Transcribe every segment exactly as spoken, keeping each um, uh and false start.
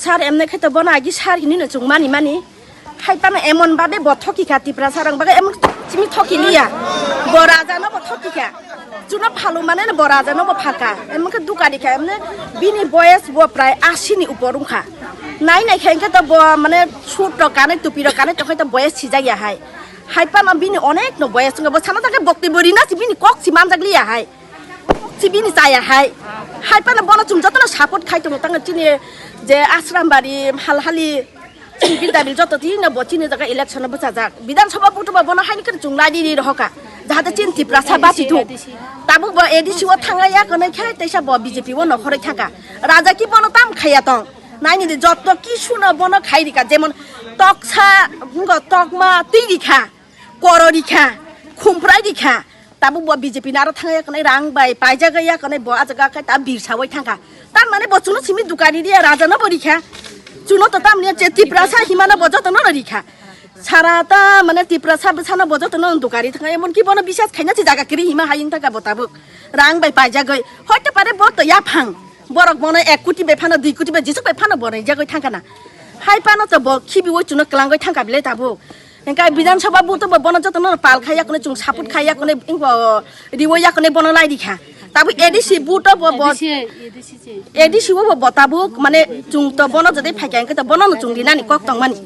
Sir, emne khe to bono agi sir hinwi no chwng mani mani. Hai pano emon babe bo thoki kha, Tiprasa rang baga emon chimi thoki liya. Bo raja no bo thoki kha. Chuno phalu mane no bo raja no bo phaka. Emon khe dukari kha, emne bini boyes bo prai asi ni upor wngkha. Nai nai khe to bo mane suit rok kanai, tupi rok kanai, to khe to boyes sijak ya hai. Hai pano bini onek no boyes wngkha, bo sana ta khe bokti bo rina si bini kok si manjak liya hai. Kok si bini chaya hai. Hai pano bono chwng jotono support khai tongo, tang chini je Asrambari, Halhali, chini Bidyabil joto tini bo chini jaga election o bwchajak. Bidhan Sabha butuba bono haini khe chwng lai di rohoka. Jahate chini Tiprasa bachi thuk. Tabuk bo A D C o thangya konai khe teisa bo B J P o nokhoroi thangka. Raja ki bono tam khaya tong. Naini de joto ki suno bono khai rika, jemon toksa, ngo tokma twi rikha, koro rikha, khumprai rikha. Tabuk bo B J P ni aro thangya konai rang bai paijak ya konai bo a jaga khe ta birsa oi thangkha. Tar mane bo chuno simi dukani dia raja no bo rikha. Chuno to tamni je Tiprasa himano bo joto no rikha. Sara ta mane Tiprasa bwsano bo joto no dukari thangkha. Emon ki bono bisas khaina si jaga kiri hima hain thangkha bo tabuk. Rang bai paijagoi. Hoite pare bo to yaphang. Borok bono ek koti bai phano dui koti bai jisuk bai phano bo rijagoi thangkha na. Hai pano to bo khibi oi chuno kwlangoi thangkha bile tabuk. Hingke Bidhan Sabha buto bo bono jotono pal khai yakone chwng support khai yakone ingbo riwo yakone bono lai rikha. Tabuk A D C buto bo bo A D C, A D C se. A D C o bo bo tabuk mane chwng to bono jodi phaikha hingke to bono no chwng rinani kok tongmani.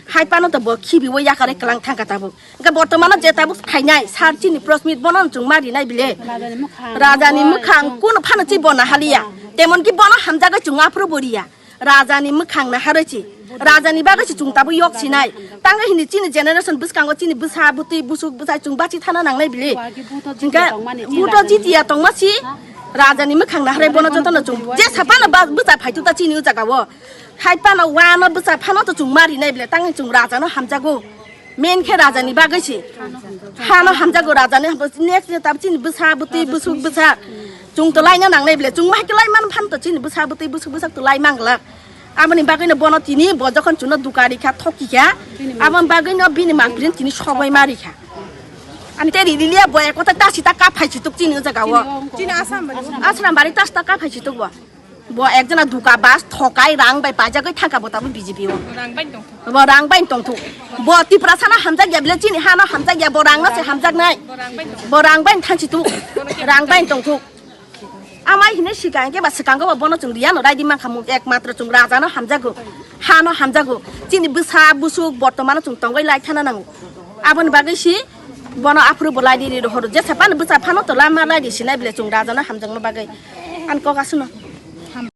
Hai pano to bo khibiwo yakare kwlang thangkha tabuk. Hingke bortomano je tabuk phainai sir chini Prosmit bono no chwng ma rinai bile. Rajani mwkhang. Rajani mwkhang kuno phano chi bono haliya. Temon ki bono hamjagoi chwng aphuru bo riya. Rajani mwkhang naharoi si. Rajani bagwi si chwng tabuk yok sinai. Tangwi hini chini generation bwskango chini bwsa bwtwi busuk bwsai chwng bachi thana nangnai bili. Hingke buto jitiya tongma si. Rajani mwkhang naharoi bono jotono chwng. Je saphano ba bwsa phaitu ta chini o jaga o. Hai phano wano bwsa phano to chwng ma rinai bile. Tangwi chwng rajano hamjago. Main khe rajani bagwi se. Hano hamjago rajani, next ni tab chini bwsa bwtwi busuk bwsa. Chwng to laina nangnai bile. Chwng ma khe lai man phan to chini bwsa bwtwi busuk bwsak to lai manglak. Aboni bagwi no bono tini bo jokhon chuno dukari kha thoki kha. Aboni bagwi no bini mangpili tini sogoi mari kha. Ani te riliya bo ekota ta sita ka phai chituk chini o jaga o. Chini Asrambari. Asrambari ta sita ka phai chituk bo. Bo ekjona duka bas thokai rang bai paijagoi thangka bo tabuk B J P o. Rang bai tongthok. Bo rang bai tongthok. Bo Tiprasa no hamjak ya bile chini ha no hamjak ya bo rang no se hamjak nai. Bo rang bai tongthok. Bo rang bai thangsi tu. Rang bai tongthok. Amai hine sikang ke ba sikang ko bono chwng riya no raidi mankha mu ekmatro chwng raja no hamjago. Ha no hamjago. Chini bwsa busuk bortomano chwng tongoi lai thana nango. Aboni bagwi si bono aphuru bo lai di ri rohoro. Jesa pan bwsa phano to lama lai di sinai bile chwng raja no hamjakno bagwi. An kok asuno.